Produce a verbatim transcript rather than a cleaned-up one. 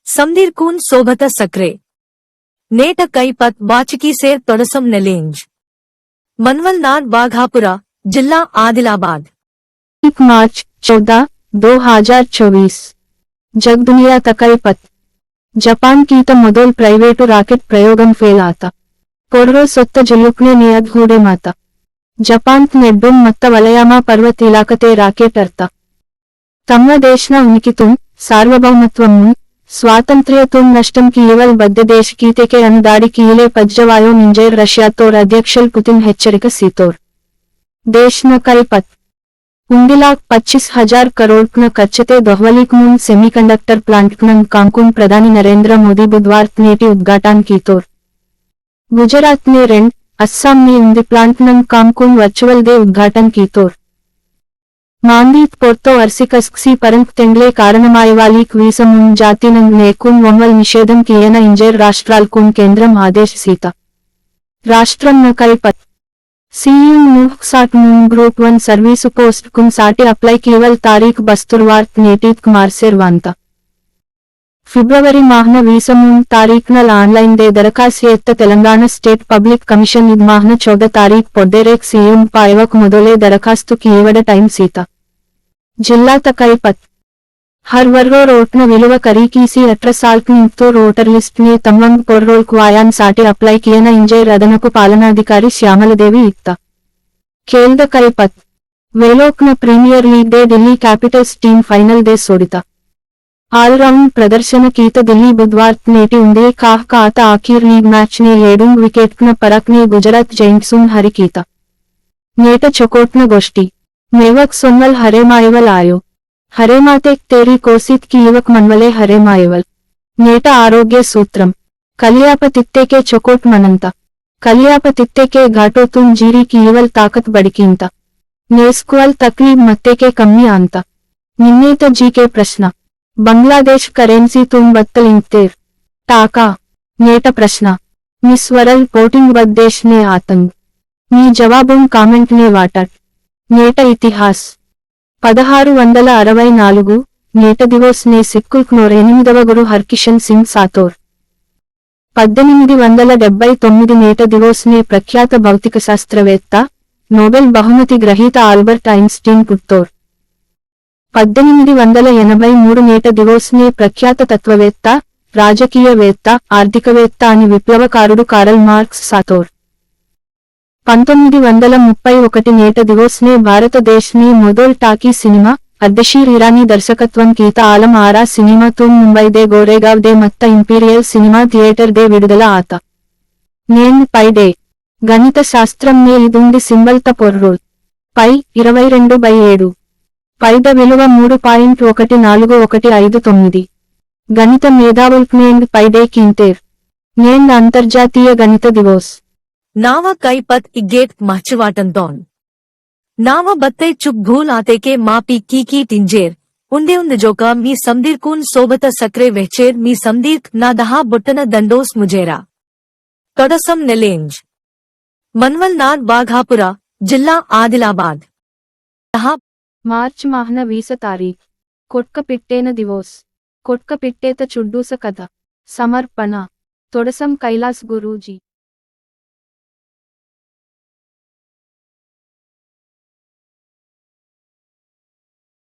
समदीर कून सोभत सक्रे। नेट कई पत वाचकी सेर तोड़सम नेलेंज। मनवल नार बाघापुरा, जिल्ला आदिलाबाद। एक मार्च चौदह, दो हजार चौबीस। जग दुनिया तकई पत। जापान कीत मोदोल private rocket प्रयोगम fail आता। पोड़रो सोत्त जुलुकने नियद हूडे माता। जापान नेड्डुम मत्त वलयामा पर्वत इलाकते rocket अर्ता। तम्म देशना उनिकितुन, सार्वभौमत्वमुन, स्वातंत्र्यतुन नष्टम कीवल बद्द देश कीतेके अनुदाड़ी कीले पज्जवायो मिंजेर रशिया तोर अध्यक्षल पुतिन हेच्चरिक सीतोर। देशना कई पत। उंदिलाक पच्चीस हजार करोड़ न खर्चते दोहवलीक मुन semiconductor plant न कांकुन प्रधानी नरेंद्र मोदी बुधवार नेटी उद्घाटन कीतोर। गुजरात ने रेंड, अस्साम ने उंदी plant न कांकुन virtual दे उद्घाटन कीतोर। मांदीत पोर्तो अर्सिकस्क्सी परंत तेंगले कारणमायवालीक वीसमुन जाति नंग नेकुन वमल निषेधम कियना इंजेर राष्ट्राल कुन केंद्रम आदेश सीता। राष्ट्रम न कल्पत। सीयूम नूह साट मुन group one service post कुन साटे apply केवल तारीख बस्तुरवार्त नेटीत कुमार सेरवांता। फिब्रवरी माहन वीस मूंद तारीखनल online दे दरखास येत्त तेलंगाणा State Public Commission इद माहन चौदह तारीख पोड्डेरेक सीएम पायवक मुदोले दरखास्तु कीवड time सीता। जिल्ला तकैपत। हर वर्रो रोटन विलुव करीकीसी अट्र साल्क निंतो रोटर list ने तम्मंग पोर्रोल क्वायान साटे apply कियना इंजे रदनकु पालनाधिकारी श्यामल देवी इत्ता। खेल द कैपत। वेलोक्न Premier League दे दिल्ली Capitals team final दे सोडिता। All-round प्रदर्शन कीत दिल्ली बुधवार नेटी उंदे काह कात आखिर league match ने येडुंग wicket न परक ने गुजरात Giants उन हरि कीता। नेट चकोट न गोष्टी। मेवक सोनवल हरे मायवल आयो। हरे मातेक तेरी कोसित की युवक मनवले हरे मायवल। नेट आरोग्य सूत्रम। कलियाप तित्ते के चकोट मनंता। कलियाप तित्ते के घाटो तुम जीरी की युवल ताकत बड़कींता। नेस्कुअल तकलीब मत्ते के कम्मी आंता। निन्नेत जी के प्रश्न। बांग्लादेश currency तुम बत्तल इंतेर। टाका। नेट प्रश्न। Miss World पोटिंग बद देश ने आतंग। मी जवाबुन comment ने वाटट। नेट इतिहास। पदहारु वंदल अरवै नालुगु, नेट दिवोस ने सिक्कुल्क नोर एनिमिदव गुरु हरकिशन सिंग सातोर। पद्देनिमिदि वंदल डेब्बै तोम्मिदि नेट दिवोस ने प्रख्यात भौतिक शास्त्रवेत्ता, नोबेल बहुमति ग्रहीता Albert Einstein पुट्टोर। पद्देनिमिदि वंदल एनबै मूडु नेट दिवोस ने प्रख्यात तत्ववेत्ता, राजकीयवेत्ता, आर्थिकवेत्ता अनि विप्लवकारुडु कार्ल मार्क्स सातोर। पंतोम्मिदि वंदल मुप्पै ओकटि नेट दिवोस ने भारत देश ने मोदोल टाकी सिनेमा, अर्दशीर ईरानी दर्शकत्वं कीता आलम आरा सिनेमा तून मुंबई दे गोरेगाव दे मत्त Imperial cinema theatre दे विडुदल आता। नेन पै डे। गणित शास्त्रम ने इदुंदि symbol त पोर्रोल। पै, इरवै रेंडु बै एडु। पैद विलुव मूडु point ओकटि नालुगु ओकटि ऐदु तोम्मिदि। गणित मेधावुल्क नेंद पै डे कींतेर। नेंद अंतर्जातीय गणित दिवोस। नाव कैपत इगेट महचवाटन तोन। नाव बत्ते चुक भूल आते के मापी की की टिंजेर, उंदे उंद जोका मी समदीर कून सोबत सक्रे वहचेर मी समदीर ना दहा बुट्टन दंडोस मुजेरा। तोडसम नेलेंज। मनवल नार बाघापुरा, जिल्ला आदिलाबाद। दहा मार्च माहन वीस तारीख। कोटक पिट्टेन दिवोस। कोटक पिट्टेत चुड्डूस कथा। समर्पण। तोडसम कैलास गुरूजी।